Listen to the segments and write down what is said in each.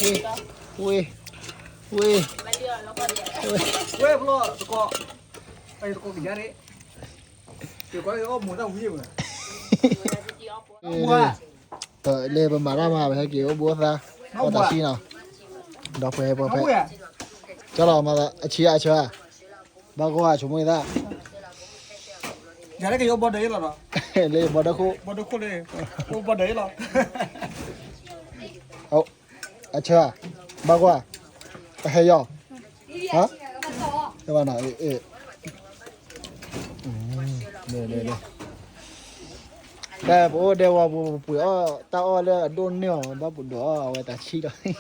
ဝ့ၢ်, ဝ့ၢ်, ဝ့ၢ်, ဝ့ၢ်, ဝ့ၢ်ဖျီၣ်သကိး, သကိးကယါန့ၣ်, ယကွၢ်အီၣ်မူၤတၢ်ဝံၤမး, လၢပမၤတၢ်မၤ ပဟဲက့ၤအိၣ်ဘှံးအိၣ်သါ, အိၣ်တၢ်ဆံနီၤ, ဒီးပှဲၤပှဲၤပှဲၤ, ကၠီလီၤမၤသး အဆံအဆၢ, ဘၣ်ဂီၢ်အဆိကမိၣ်သး, ယၤလၢကယအိၣ်ဘီဒၢအံၤလီၤနီၤ, လၢဘီဒၢခိၣ်, ဘီဒၢခိၣ်လၢ, အိၣ်ဘီဒၢအံၤလီၤ. အဆၢ, ဘၣ်ကွၢ်, ပဟဲယီၤ, ဟါ, တဘၣ်နီၤ, တၢ်ပအိၣ်ဒဲဝီပူၤ ပပှ့ၤအီၣ်တၢ်အီၣ်လၢအဒိၣ်န့ၢ်အီၤ ဘၣ်ပဒိးအီၣ်အဝဲတၢ်ဆံးဒီး,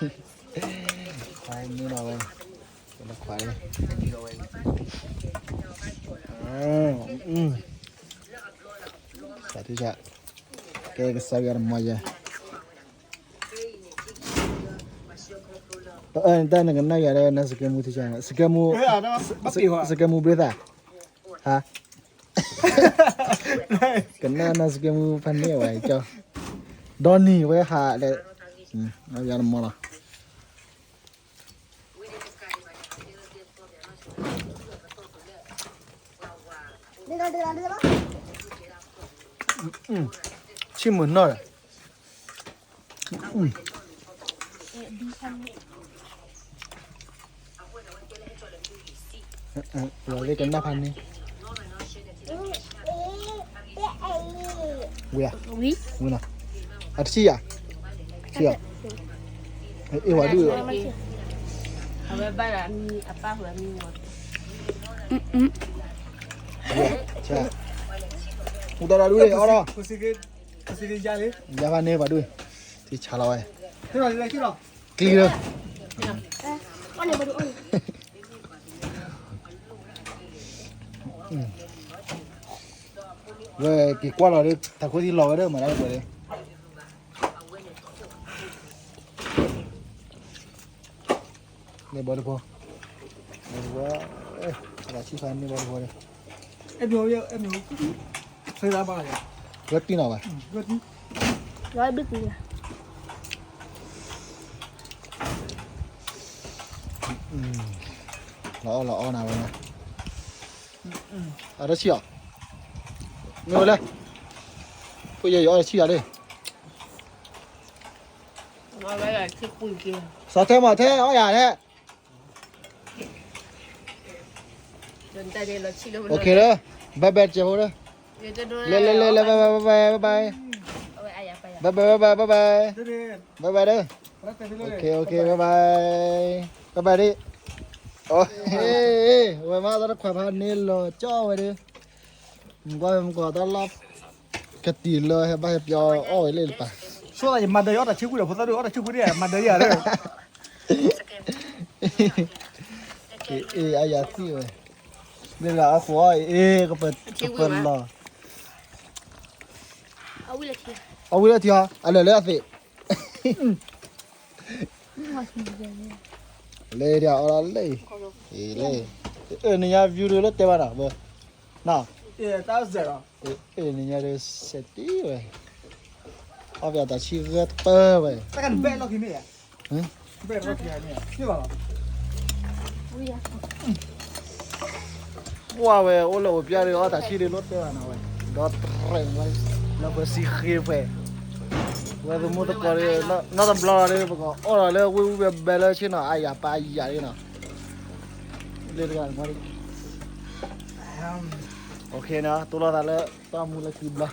ခွါမ့ၢ်နီၤဝဲ, ခွါ, စးထီၣ်, ကဲကစၢ်ယွၤတမီၤယဲ တၢ်နကနၣ်ယၤလၢနစကဲမူထံဆါ, စကဲမူ, စကဲမူဘျုးသး, ဟါ, ကနၣ်နစကဲမူဖးန့ၢ်ဝဲကၠီ, ဒီနံၤဝဲဟးလၢ, ယၤတမီၤလီၤ. ဆံၣ်မုာ်နီၢ်ဒီး, ဝဲကနၣ်ဖးန့ၢ်, ဝံၤ, ဝံၤနီၤ, အတဆံၣ်ယၤ, ဆံၣ်ယၤ, အ့ၣ်ဝဲဒုး, အဝဲဘၣ်လၢအမံၤအပၢ်ဝဲမံၤဝဲ, မူတၢ်ဒုးအီၣ်ဒီး, ယၤဖးန့ၢ်ပှၤဒုး, ထံဆါလီၤဝဲ, ကျံလၢ ဝဲက့ၤကွၢ်လီၤဒီး ထးခိၣ်ထံလီၤဝဲဒီး မၤတၢ်တပှဲၤဒီး န့ၣ်ဘီတဘီ, ဘီတဘီ, အဆံၣ်ဖးန့ၢ်ဘီတဘီဒီး, ဝဲပံနီၤဝဲ, ဝဲပံ, လီၤအီၣ်လီၤအီနၤဝဲ, အတဆံၣ်အီၤ, မ့ၢ်ဝဲလဲၣ်, ဖိယဲယအီၣ်တဆံၣ်ယၤလံ, စီၤထဲမၤထဲအီၣ်ယၤထဲ OK လၢ bye bye တကဲဖိလၢ, လဲၤလဲၤလဲၤလဲၤ bye bye bye bye, bye bye bye bye, bye bye bye bye, bye bye ဒီး, OK OK bye bye, bye bye ဒီး, ဝဲမၤတၢ်တခွါဖးန့ၣ်လီၤကၠီဝဲဒီး, မကွၢ်မကွၢ်တၢ်လီၢ်, ကတံၤလၢဟဲဘၣ်ဟဲပျီအီၣ်ဝဲလၢတပၤ, ဆိသးယမၤဒၢယအီၣ်တၢ်ဆံၣ်ကွံာ်ဒီး ဖိသၣ်ဒုးအီၣ်တၢ်ဆံၣ်ကွံာ်ဒ်မၤဒၢယၤဒီး အ့ၣ် အယၤသံဝဲ, မ့ၢ်တဂၤအီၣ်ဃိအီၣ်အ့ၣ် ကပၢၤလီၤ, အဝံလၢထံအီၤ အလၢာ်လၢအသ့ၣ်, လဲၤဒၣ်အီၣ်လၢလဲၤ, အ့ၣ်လဲၤ, နညါ view ဒုးလၢတဲဘၣ်နီၤ, ဘၢ, နီၤ, တၢ်စဲးလီၤ, နညါဒုးစဲးတံၢ်ဝဲ, အီၣ်ပျးတၢ်ဆံၣ်ဂၢၢ်တပၢၢ်ဝဲ, တၢ်ကနဘဲၣ်လီၢ်ခံမ့ၢ်ဧါ, ဘဲၣ်လီၢ်ခံမ့ၢ်ဧါ, ကွၢ်ဝဲအိၣ်လၢအိၣ်ပျဲၢ်ဒီး အီၣ်တၢ်ဆံၣ်ဒီး လိၣ်တဲဘၣ်နီၤဝဲ, ဒီးတရဲၣ်ဝဲ, လၢပစံဃ့ဖဲ, ဝဲသမူသကိးဒီး နီၢ်တဘျီဒီး ပကအီၣ်ဒီးလၢဝ့ၢ်ဝ့ၢ်ဘဲဘဲလၢဆ့ၣ်နီၤ အါယၤပာ်ယၤလံနီၤ, လၢတဂၤမီၤလံ, OK နီၤ တိၢ်လိာ်သးလၢ တၢ်မူလၢခံဘျီ